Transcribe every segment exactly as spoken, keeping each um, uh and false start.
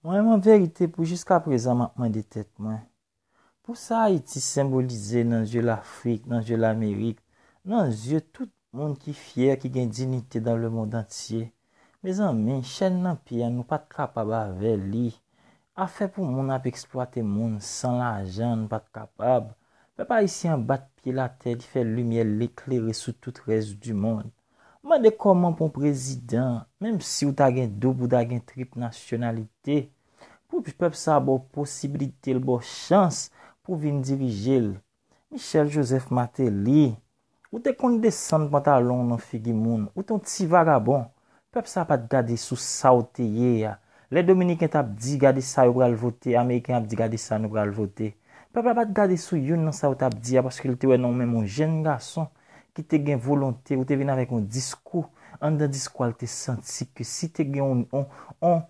Mwen menm, an verite, pou jiskaprezan, m ap mande tèt mwen, pou sa Ayiti senbolize nan zye Lafrik, nan zye Lamerik, nan zye tout moun ki fyè, ki gen dinite dans le monde entier. Mezanmi, chèn nan pye a, nou pa t kapab avè li. Afè pou moun ap eksplwate moun san lajan, nou pa t kapab. Pèp ayisyen an bat pye l atè, li fè limyè l eklere sou tout rès di mond. Mande kòman pou yon prezidan, menm si w ta gen doub, ou ta gen trip nasyonalite, pou pèp sa a ba w posibilite, l ba w chans pou w vin dirije l. Michel Joseph Martelly, ou te konn desann pantalon w nan figi moun, ou te yon ti vagabon. Pèp sa a pa t gade sou sa w te ye a. Lè Dominiken t ap di, "Gade sa yo pral vote," Ameriken ap di, "Gade sa nou pral vote." Pèp la pa t gade sou youn nan sa yo t ap di a, paske l te wè nan w menm yon jèn gason ki te gen volonte, ou te vin avèk yon diskou. Anndan diskou a, l te santi ke si te gen yon, yon, yon,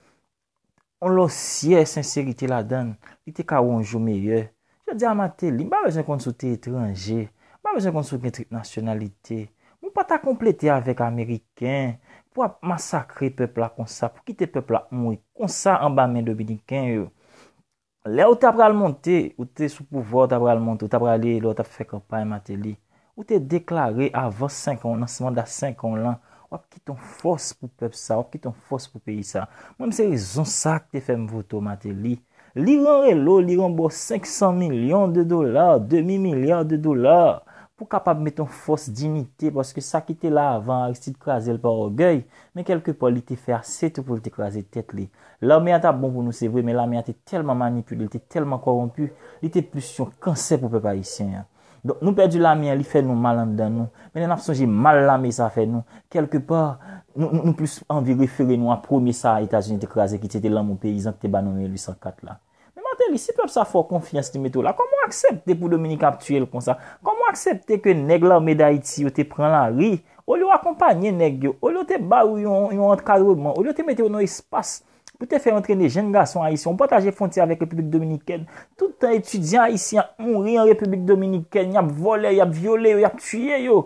yon lòsyè senserite ladan l, li te ka wè yon jou meyè. Jodi a, Martelly, m pa bezwen konn si w te etranje, m pa bezwen konn si w gen trip nasyonalite. Ou pa ta konplete avèk Ameriken pou ap masakre pèp la konsa, pou kite pèp la ap mouri konsa anba men Dominiken yo. Lè w ta pral monte, ou te sou pouvwa, w ta pral monte, ou ta prale, lè w t ap fè kanpay, Martelly, ou te deklare avan senk an, nan manda senk an w lan, w ap kite yon fòs pou pèp sa, w ap kite yon fòs pou peyi sa. Mwen, se rezon sa k te fè m vote w, Martelly. Li ranrele w, li ranbò senk san milyon de dola, demi milya de dola, pou kapab mete yon fòs dinite, paske sa ki te la avan, Aristide kraze l pa ògèy, men kèlke pa, li te fè ase tou pou l te kraze tèt li. Lame a t ap bon pou nou, se vre, men lame a te tèlman manipile, li te tèlman kòwonpi, li te plis yon kansè pou pèp ayisyen an. Donk, nou pèdi lame a, li fè nou mal anndan nou. Men lè n ap sonje mal lame sa fè nou, kèlke pa, nou, nou, nou plis anvi refere nou a premye sa Etazini te kraze, ki se te lanmou peyizan ki te ba nou nan mil uit san kat la. Men Martelly, si pèp sa fè w konfyans, li mete w la, kòman w aksepte pou Dominiken ap tiye l konsa? Kòman w aksepte ke nèg Lame Dayiti yo te pran lari, olye w akonpanye nèg yo, olye w te ba yo yon, yon ankadreman, olye w te mete yo nan espas pou te fè antrene jèn gason ayisyen, w pataje fwontyè avèk Repiblik Dominikèn. Tout tan etidyan ayisyen ap mouri an Repiblik Dominikèn, y ap vòlè, y ap vyole yo, y ap tiye yo.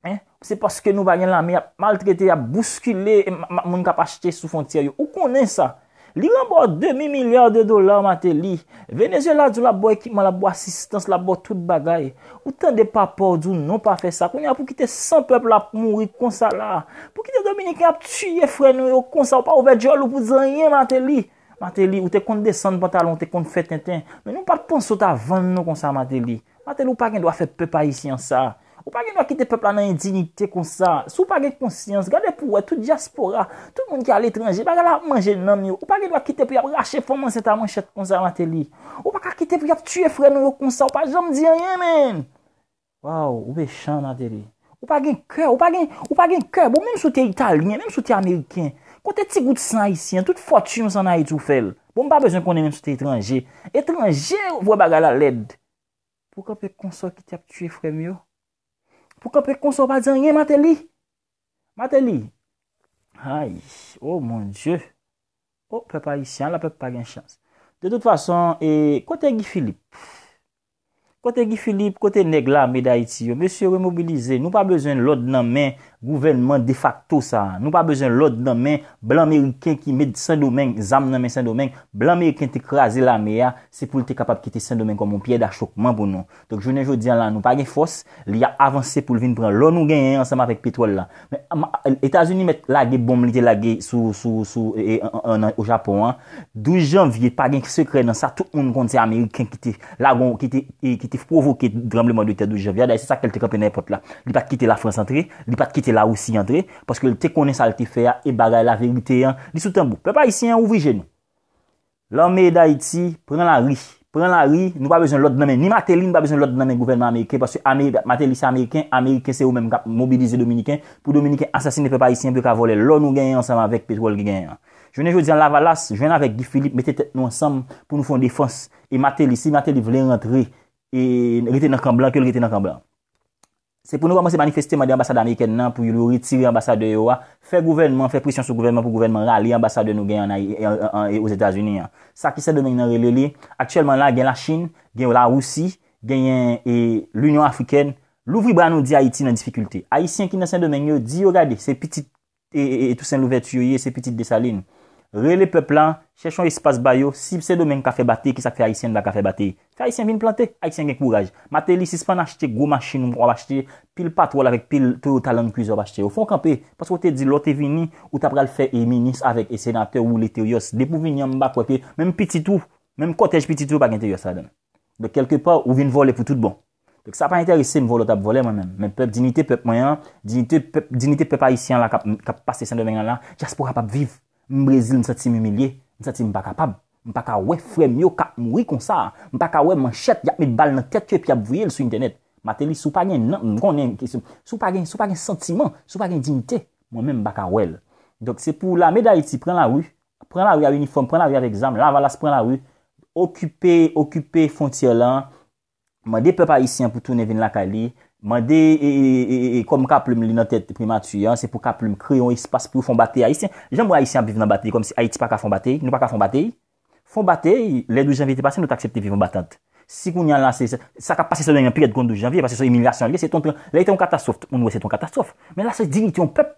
Hein? Se paske nou pa gen lame, y ap maltrete, y ap bouskile, e ma, ma, moun k ap achte sou fwontyè yo. Ou konnen sa. Li ranbò demi milya de dola, Martelly. Venezuela di w l ap ba w ekipman, l ap ba w asistans, l ap ba w tout bagay. Ou tande papa w di w non, pa fè sa. Kounye a pou kite san pèp la ap mouri konsa la. Pou kite Dominiken ap tiye frè nou yo konsa. Ou pa ouvè djòl ou pou di anyen, Martelly. Martelly, ou te konn desann pantalon, ou te konn fè tenten. Men nou pa t panse w ta vann nou konsa, Martelly. Martelly, ou pa gen dwa fè pèp ayisyen an sa. Ou pa gen dwa kite pèp la nan endinite konsa. Si w pa gen konsyans, gade pou w wè tout dyaspora, tout moun ki aletranje, bagay la ap manje nanm yo. Ou pa gen dwa kite pou y ap rache fanm ansent a manchèt konsa, Martelly. Ou pa ka kite pou y ap tiye frè nou yo konsa. Ou pa janm di anyen, menn. Waw, ou mechan, Martelly. Ou pa gen kè, ou pa gen, ou pa gen kè. Bon, menm si w te italyen, menm si w te ameriken, kote ti gout san ayisyen, tout fòtin w se ann Ayiti w fè l. Bon, m pa bezwen konnen menm si w te etranje. Etranje wè bagay la lèd. Pou kanpe konsa w kite ap tiye frè m yo. Pou kanpe konsa w pa di anyen, Martelly. Martelly. Ay, oh mon Dieu. Oh, pèp ayisyen, ala pèp pa gen chans. De tout fason, e, kote Guy Philippe? Kote Guy Philippe, kote nèg Lame Dayiti yo? Mesye, remobilize. Nou pa bezwen lòd nan men gouvènman defakto sa a. Nou pa bezwen lòd nan men blan meriken ki met Sendomeng, zam nan men Sendomeng. Blan meriken te kraze lame a, se pou l te kapab kite Sendomeng kòm yon pyè dachokman pou nou. Donk, jounen jodi a la, nou pa gen fòs, li ap avanse pou l vin pran lò nou genyen ansanm avèk petwòl la. Men, ma, Etazini mèt lage bonm li te lage sou, sou, sou, e, e, an, an, o Japon an. Douz janvye, pa gen sekrè nan sa, tout moun konn se Ameriken ki te lagon, ki te, e, ki te pwovoke tranbleman de tè douz janvye a. Dayè, se sa k fè l te kanpe nan èpòt la. Li pa t kite Lafrans antre, li pa t kite Larisi antre, paske l te konnen sa l te fè a, e bagay la, verite an, li sou tanbou. Pèp ayisyen an, ouvri je nou. Lame Dayiti, pran lari. Pran lari, nou pa bezwen lòd nan men ni Martelly, nou pa bezwen lòd nan men gouvènman ameriken, paske Ame-, Martelly se ameriken, ameriken se yo menm k ap mobilize dominiken, pou dominiken asasine pèp ayisyen, pou yo ka vòlè lò nou genyen ansanm avèk petwòl ki genyen an. Jounen jodi a, Lavalas jwenn avèk Guy Philippe, mete tèt nou ansanm pou nou fè yon defans. E Martelly, si Martelly vle rantre, e rete nan kan blan, ke l rete nan kan blan. Se pou nou kòmanse manifeste, mande anbasad amerikèn nan pou yo retire anbasadè yo a, fè gouvènman, fè presyon sou gouvènman pou gouvènman rale anbasadè nou genyen an Ayi-, an, an, an, Ozetazini an. Sa ki Sendomeng nan rele li, aktyèlman la, gen Lachin, gen Larisi, genyen, e, Linyon Afrikèn. Louvri bra nou, di Ayiti nan difikilte. Ayisyen ki nan Sendomeng yo, di yo gade, se pitit e, e, e Tousen Louvèti yo ye, se pitit Desalin. Rele pèp la, Chèche yon espas ba yo. Si Sendomeng ka fè batey, kisa k fè Ayisyen pa ka fè batey? Fè Ayisyen vin plante. Ayisyen gen kouraj. Mateli, sispann achte gwo machin w ap achte, pil Patrol avèk pil Toyota Land Cruiser w ap achte yo. Fè w kanpe. Paske w te di lè w te vini, ou ta pral fè e minis avèk e senatè woule Terios. Depi w vini an, m pa kwè ke menm pitit ou, menm kòtèj pitit ou pa gen Terios ladan l. Donk, kèlkepa, ou vin vòlè pou tout bon. Donk, sa pa enterese m vòlè w t ap vòlè mwen menm. Men pèp, diyite pèp mwen an, diyite pèp, diyite pèp ayisyen an la k ap, k ap pase Sendomeng nan la, dyaspora p ap viv. M Brezil, m santi m imilye, m santi m pa kapab. M pa ka wè frè m yo k ap mouri konsa. M pa ka wè manchèt, y ap met bal nan tèt yo epi y ap voye l sou entènèt. Mateli, si w pa gen nanm, m konnen kesyon. Si w pa gen, si w pa gen santiman, si w pa gen diyite, mwen menm m pa ka wè l. Donk, se pou lame Dayiti pran lari, pran lari a inifòm, pran lari avèk zam, Lavalas pran lari, okipe, okipe fwontyè la, mande pèp ayisyen pou tounen vin lakay li, mande, e, e, e, e, e, kòm Kaplim li nan tèt primati an, se pou Kaplim kreye yon espas pou yo fè yon batey ayisyen. Jan m wè ayisyen ap viv nan batey, kòmsi Ayiti pa ka fè yon batey, nou pa ka fè yon batey. Fè yon batey, lè douz janvye te pase, nou t aksepte viv an batant. Si kounye a la, se, se, sa k ap pase sou Sendomeng nan pi rèd ke yon douz janvye, paske se yon imilyasyon li ye, se yon, lè te yon katastwòf, tout moun wè se te yon katastwòf. Men la, se diyite yon pèp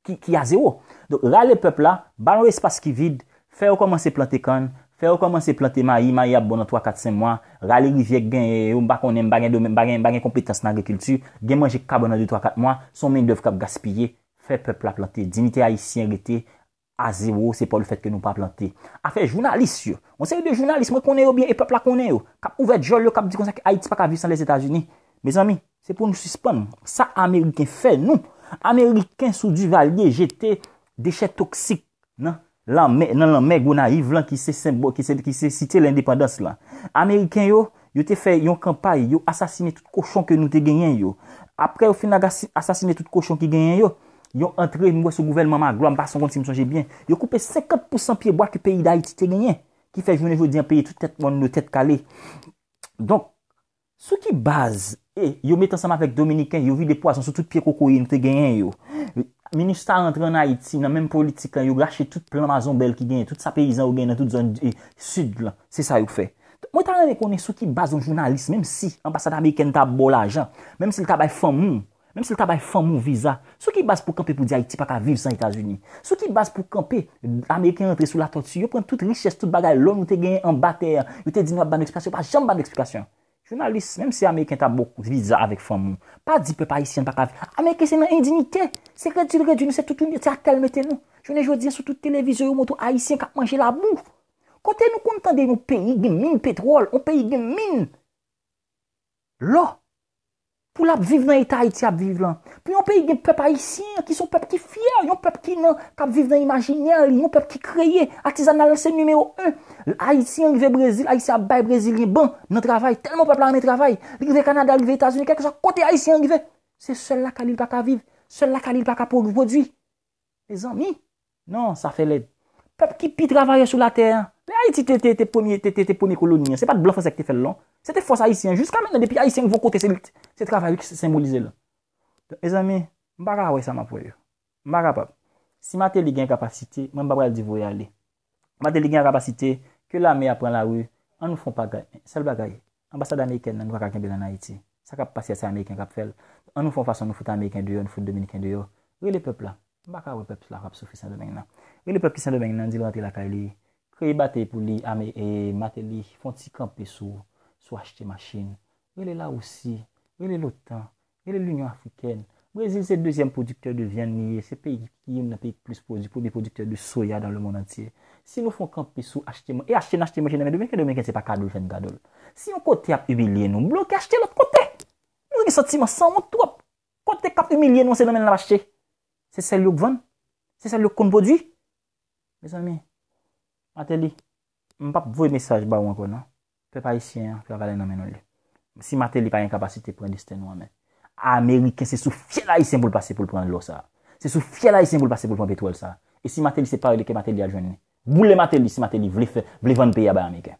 ki, ki a zewo. Donk, rale pèp la, ba l yon espas ki vid, fè yo kòmanse plante kann, fè yo kòmanse plante mayi, mayi ap bon nan twa, kat, senk mwa, rale rivyè k genyen yo, m pa konnen, m pa gen domèn, m pa gen, m pa gen konpetans nan agrikilti, gen manje k ka bon nan de, twa, kat mwa, se yon mendèv k ap gaspiye, fè pèp la plante. Diyite ayisyen rete a zewo, se pa lefèt ke nou pa plante. Afè jounalis yo, yon seri de jounalis, mwen konnen yo byen e pèp la konnen yo, k ap ouvè djòl yo, k ap di konsa ke Ayiti pa ka viv san Lèzetazini. Mezanmi, se pou nou sispann. Sa Ameriken fè nou. Ameriken sou Duvalier jete dechè toksik nan lanmè, nan lanmè Gonayiv lan ki se senbò-, ki se, ki se site lendepandans lan. Ameriken yo, yo te fè yon kanpay, yo asasine tout kochon ke nou te genyen yo. Apre yo fin aga-, asasine tout kochon ki genyen yo, yo antre, m wè sou gouvènman Magloire, m pa son konn si m sonje byen, yo koupe senkant pousan pyebwa ke peyi Dayiti te genyen, ki fè jounen jodi an peyi tout tèt mòn, yo tèt kale. Donk, sou ki baz, e, yo met ansanm avèk Dominiken, yo vide pwazon sou tout pye kokoye nou te genyen yo? Minustah rantre ann Ayiti, nan menm politik lan, yo rache tout plan mazonbèl ki genyen, tout sa peyizan yo genyen nan tout zòn, e, sid lan. Se sa yo fè. Mwen ta renmen konnen sou ki baz yon jounalis, menm si anbasad amerikèn ta ba w lajan, menm si l ta bay fanmi w, menm si l ta bay fanmi w viza, sou ki baz pou kanpe pou di Ayiti pa ka viv san Etazini? Sou ki baz pou kanpe, Ameriken rantre sou Latòti, yo pran tout richès, tout bagay, lò nou te genyen anba tè a, yo te di nou ap ba nou eksplikasyon, yo pa janm ba nou eksplikasyon. Jounalis, menm si Ameriken ta ba w viza avèk fanmi w, pa di pèp ayisyen pa ka viv. Ameriken se nan endinite. Se redui l redui nou, se tout, se atè l mete nou. Jounen jodi a, sou tout televizyon, yo montre w Ayisyen k ap manje labou. Kote nou konn tande yon peyi gen min petwòl, yon peyi gen min lò, pou l ap viv nan eta Ayiti ap viv lan? Pou yon peyi gen pèp ayisyen an, ki se yon pèp ki fyè, yon pèp ki nan, k ap viv nan imajinè li, yon pèp ki kreye, atizanal lan se nimewo en. Ayisyen rive Brezil, Ayisyen ap bay Brezilyen ban nan travay, tèlman pèp la renmen travay. Li rive Kanada, li rive Etazini, kèlkeswa kote Ayisyen an rive, se sèl lakay li l pa ka viv, sèl lakay li l pa ka pwodui. Mezanmi, non, sa fè lèd. Pèp ki pi travayè sou latè a. Lè Ayiti te, te, te premye, te, te, te premye koloni an, se pa t blan fransè ki te fè l non. Se te fòs ayisyen an. Jiska mentnan, depi Ayisyen rive yon kote, se li, se travay li ki senbolize l. Mezanmi, m pa ka wè sa m ap wè yo. M pa kapab. Si Mateli gen kapasite, mwen m pa pral di voye ale. Mateli gen kapasite, ke lame a pran lari, ann nou fè yon bagay. Sèl bagay, anbasad amerikèn nan, nou pa ka kenbe l ann Ayiti. Sa k ap pase a, se Ameriken k ap fè l. Ann nou fè yon fason, nou fout Ameriken deyò, nou fout Dominiken deyò. Rele pèp la. M pa ka wè pèp la k ap soufri Sendomeng nan. Rele pèp ki Sendomeng nan, di l rantre lakay li. Kreye batey pou li, ame, e, Mateli, fè yon ti kanpe sou, sou achte machin. Rele Lawousi, rele lotan, rele Linyon Afrikèn. Brezil se dezyèm pwodiktè de vyann li ye, se peyi ki youn nan peyi ki plis pwodui, premye pwodiktè de soya dans le monde entier. Si nou fè yon kanpe sou achte man-, e achte n achte manje nan men Dominiken, Dominiken se pa kado l fè n kado l. Si yon kote ap imilye nou, bloke achte lòt kote. Nou gen santiman sanwont twòp. Kote k ap imilye nou, se nan men l n ap achte. Se sèl yo k vann. Se sèl yo k konn pwodui. Mezanmi, Mateli, m p ap voye mesaj ba ou ankò non. Pèp ayisyen an, travay la nan men nou li. Si Mateli pa gen kapasite pran desten nou an men, Ameriken se sou fyèl ayisyen pou l pase pou l pran lò sa a. Se sou fyèl ayisyen pou l pase pou l pran petwòl sa a. E si Mateli se pare li ke Mateli al jwenn li. Boule Mateli si Mateli vle fè, vle vann peyi a bay Ameriken.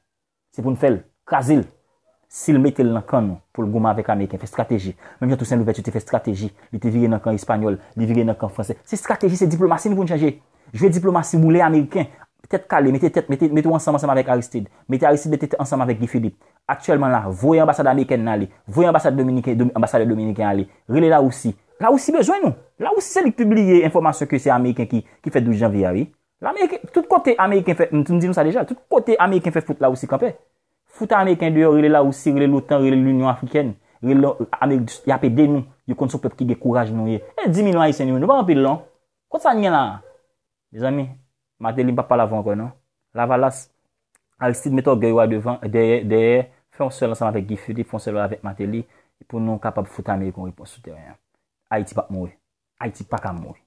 Se pou n fè l, kraze l. Si l mete l nan kan nou, pou l goumen avèk Ameriken, fè estrateji. Menm jan Toussaint Louverture te fè estrateji, li te vire nan kan Espanyòl, li vire nan kan Fransè. Se estrateji, se diplomasi nou pou n chanje. Jwe diplomasi, boule Ameriken. Tèt kale, mete tèt, mete, mete w ansanm, ansanm avèk Aristide. Mete Aristide mete tèt ansanm avèk Guy Philippe. Aktyèlman la, voye anbasad amerikèn nan ale. Voye anbasad dominiken, dom-, anbasadè dominiken ale. Rele Lawousi. Lawousi bezwen nou. Lawousi se li k pibliye enfòmasyon ke se Ameriken ki, ki fè douz janvye a, wi. Ameriken, tout kote Ameriken fè, m di nou sa deja, tout kote Ameriken fè fout Larisi kanpe. Fout Ameriken deyò, rele Larisi, rele l'OTAN, rele Linyon Afriken, rele Amerik, y ap ede nou. Yo konn se yon pèp ki gen kouraj nou ye. E dis milyon Ayisyen nou, nou pa anpil non. Kot sa n gen la? Mezanmi, Martelly, m p ap pale avè w ankò non. Lavalas, Aristide met ògèy ou a devan, dèyè, dèyè, fè yon sèl ansanm avèk Guy Philippe, fè yon sèl avèk Martelly, pou nou kapab fout Amerik yon repons sou teren an. Ayiti p ap mouri. Ayiti pa ka mouri.